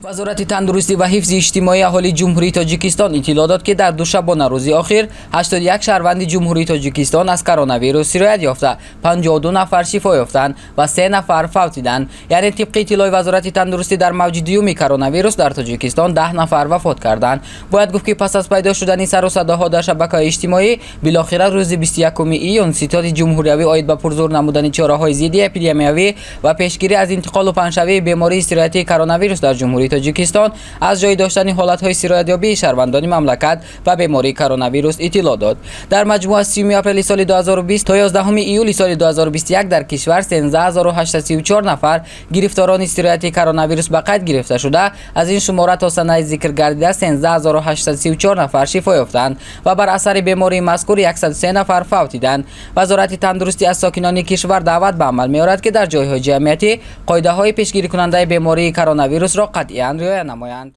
Вазорати тандурустӣ ва ҳифзи иҷтимоии аҳолии Ҷумҳурии Тоҷикистон иттилоъ дод, ки дар ду шабонарӯзи охир 81 шаҳрванди Ҷумҳурии Тоҷикистон аз коронавирус сироят ёфта, 52 нафар шифо ёфтанд ва 3 нафар фавтиданд. Яъне тибқи иттилои Вазорати тандурустӣ дар мавҷи дуюми коронавирус дар Тоҷикистон 10 нафар вафот карданд. Бояд гуфт, ки пас аз пайдо шудани сару садоҳо дар шабакаҳои иҷтимоӣ, билохира рӯзи 21 июн Ситоди ҷумҳуриявӣ оид ба пурзур намудани чораҳои зидди эпидемиявӣ ва пешгирӣ аз интиқолу паҳншавии бемории сироятии коронавирус дар Ҷумҳурии Тоҷикистон аз ҷой доштани ҳолатҳои сироятёбии шаҳрвандони мамлакат ба бемории коронавирус иттилоъ дод. Дар маҷмӯъ аз 30 апрели соли 2020 то 11 июли соли 2021 дар кишвар 13834 нафар гирифторони сирояти коронавирус ба қайд гирифта шуда, аз ин шумора то санаи зикр гардида 13834 нафар шифо ёфтанд ва бар асари бемории мазкур 103 нафар фавтиданд. Вазорати тандурустӣ аз сокинони кишвар даъват ба амал меорад, ки дар ҷойҳои ҷамъиятӣ қоидаҳои пешгирикунандаи бемории коронавирусро қатъиян риоя намоянд.